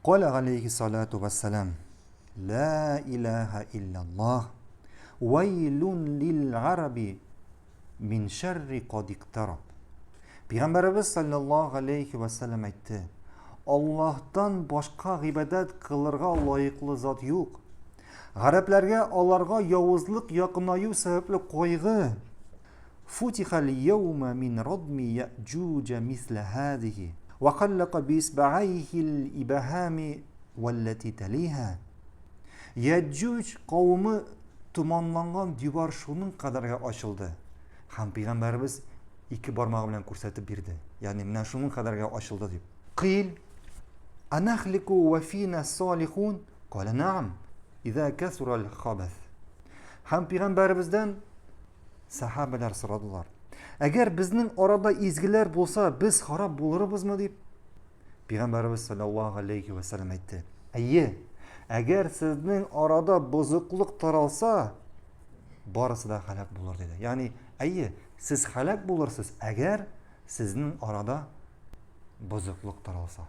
Каля галәйһи салату вассалам, Ла илаһа илляллаһ, вәйлүн лил гараби мин шәрри кад иктараб. Пәйгамбәребез саллаллаһу галәйһи вәсәлләм әйтте, Аллаһтан башка гыйбадәт кылырга лаеклы зат юк. Гарәпләргә аларга явызлык якынаю сәбәпле кайгы. Футихал яума мин радми яҗуҗа мисла һадихи ва халлака бисбаайхи ибахами валлати талиха. Яҗуҗ кавымы томанланган дивар шуның кадәргә ачылды. Һәм пәйгамбәребез ике бармагы белән күрсәтеп бирде. Ягъни менә шуның кадәргә ачылды дип. Кыйл анахлику ва фина салихун? Кала наам, иза касура хабас. Һәм пәйгамбәребездән сахабалар сорадылар. Әгәр безнең арада изгеләр булса, без харап булырбызмы дип? Пәйгамбәребез саллаллаһу алейхи ва саллям әйтте. Әйе, әгәр сезнең арада бозыклык таралса, барысы да һәлак булыр диде. Ягъни, әйе, сез һәлак булырсыз, әгәр сезнең арада бозыклык таралса.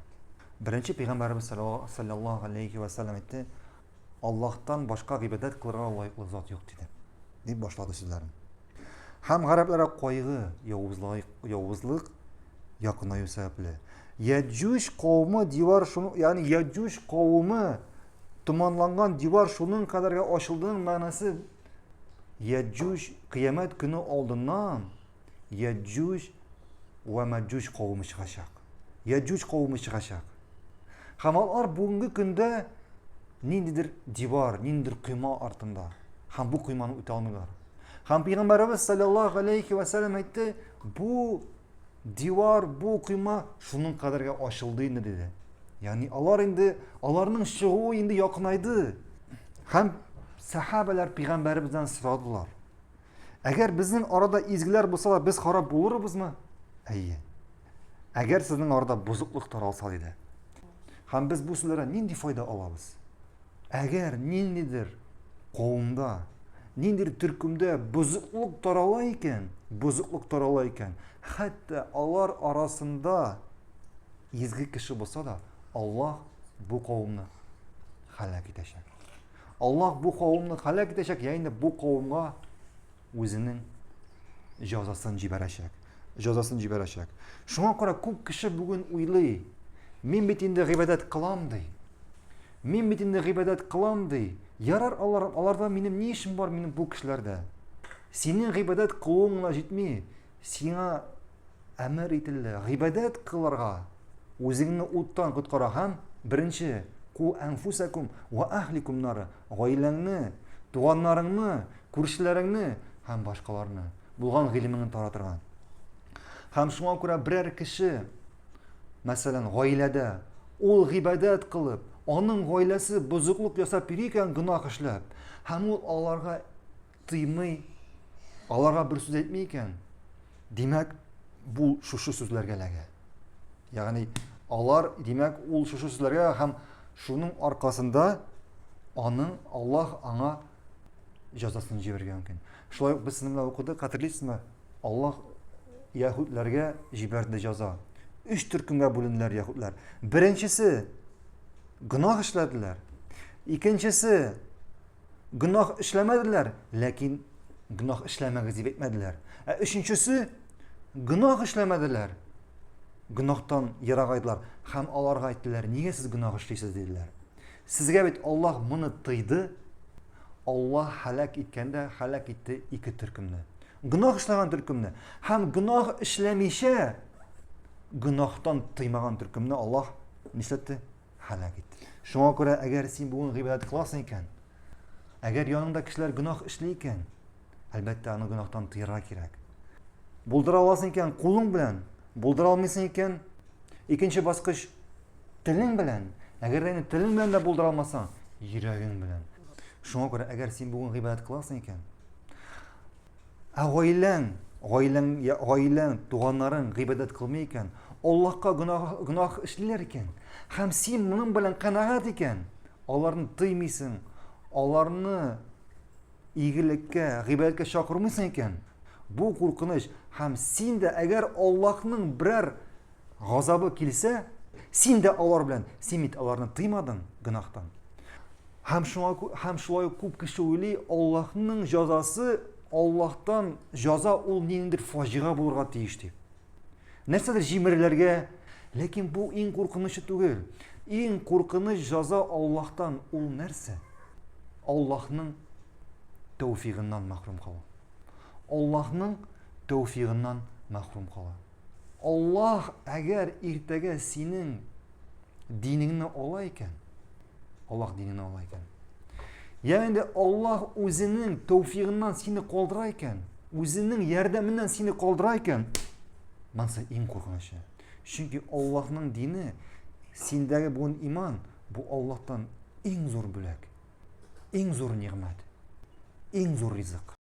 Беренче пәйгамбәребез саллаллаһу алейхи ва саллям әйтте, Аллаһтан башка гыйбадәт кылырга лаеклы зат юк диде. Дип башлады сүзләрен. Һәм гарәпләргә кайгы, явызлык, явызлык якынаю сәбәпле. Яҗүҗ кавымы дивар шуны, ягъни Яҗүҗ кавымы томанланган дивар шуның кадәргә ачылдының мәгънәсе Яҗүҗ кыямәт көне алдыннан Яҗүҗ вә Мәҗүҗ кавымы чыгачак. Яҗүҗ кавымы чыгачак. Һәм алар бүгенге көндә ниндидер дивар, ниндидер койма артында. Һәм бу койманы үтә алмыйлар. Һәм Пәйгамбәребез саллаллаһу алейхи ва саллям әйтте, бу дивар, бу койма шуның кадәргә ачылды инде диде. Ягъни алар инде аларның чыгуы инде якынайды. Һәм сахабалар пәйгамбәребездән сорадылар. Әгәр безнең арада изгеләр булса да, без харап булырбызмы? Әйе. Әгәр сезнең арада бозыклык таралса, диде. Һәм без бу сүзләрдән нинди файда алабыз? Әгәр ниндидер кавымда, ниндидер төркемдә бозыклык тарала икән, бозыклык тарала икән, хәтта алар арасында изге кеше булса да, Аллаһ бу кавымны һәлак итәчәк. Аллаһ бу кавымны һәлак итәчәк, я инде бу кавымга үзенең җәзасын җибәрәчәк. Җәзасын җибәрәчәк. Шуңа күрә күп кеше бүген уйлый, мин бит инде гыйбадәт кылам ди. Мин бит инде гыйбадәт кылам ди. Ярар алар, аларда минем ни эшем бар минем бу кешеләрдә? Синең гыйбадәт кылуың гына җитми. Сиңа әмер ителде гыйбадәт кылырга, үзеңне уттан коткара һәм беренче ку әнфусакум ва әһликум нара, гаиләңне, туганнарыңны, күршеләреңне һәм башкаларны булган гыйлемеңне таратырга. Һәм шуңа күрә берәр кеше, мәсәлән, гаиләдә ул гыйбадәт кылып, аның гаиләсе бозыклык ясап йөри икән, гөнаһ эшләп, һәм ул аларга тыймый, аларга бер сүз әйтми икән, димәк, бу шушы сүзләргә эләгә. Ягъни алар, димәк, ул шушы сүзләргә һәм шуның аркасында аның Аллаһ аңа җәзасын җибәрергә мөмкин. Шулай ук без сезнең белән укыдык, хәтерлисезме? Аллаһ яһүдләргә җибәрде җәза. Өч төркемгә бүленделәр яһүдләр. Беренчесе гөнаһ эшләделәр. Икенчесе Гөнаһ эшләмәделәр, ләкин гөнаһ эшләмәгез дип әйтмәделәр. Ә өченчесе гөнаһ эшләмәделәр. Гөнаһтан ерагайдылар һәм аларга әйттеләр, нигә сез гөнаһ эшлисез диделәр. Сезгә бит Аллаһ моны тыйды. Аллаһ һәлак иткәндә һәлак итте ике төркемне. Гөнаһ эшләгән төркемне һәм гөнаһ эшләмичә гөнаһтан тыймаган төркемне Аллаһ нишләтте? һәлак итте. Шуңа күрә, әгәр син бүген гыйбадәт кыласың икән, әгәр яныңда кешеләр гөнаһ эшли икән, әлбәттә, аны гөнаһтан тыярга кирәк. Булдыра аласың икән, кулың белән, булдыра алмыйсың икән, икенче баскыч телең белән, әгәр дә инде телең белән дә булдыра алмасаң, йөрәгең белән. Шуңа күрә, әгәр син бүген гыйбадәт кыласың икән, Ә гаиләң, гаиләң, гаиләң, туганнарың гыйбадәт кылмый икән, Аллаһка гөнаһ, гөнаһ эшлиләр икән, һәм син моның белән канәгать икән, аларны тыймыйсың, аларны игелеккә, гыйбадәткә чакырмыйсың икән, бу куркыныч. Һәм син дә, әгәр Аллаһның берәр газабы килсә, Син дә алар белән, син бит аларны тыймадың гөнаһтан. Һәм шуңа һәм шулай ук күп кеше уйлый, Аллаһның җәзасы, Аллаһтан җәза ул ниндидер фаҗига булырга тиеш дип. Нәрсәдер җимерелергә, ләкин бу иң куркынычы түгел. Иң куркыныч җәза Аллаһтан ул нәрсә? Аллаһның тәүфигыннан мәхрүм калу. Аллаһның тәүфигыннан мәхрүм кала. Аллаһ әгәр иртәгә синең динеңне ала икән, Аллаһ динеңне ала икән. Я инде Аллаһ үзенең тәүфигыннан сине калдыра икән, үзенең ярдәменнән сине калдыра икән, монысы иң куркынычы. Чөнки Аллаһның дине, синдәге бүген иман, бу Аллаһтан иң зур бүләк, иң зур нигъмәт, иң зур ризык.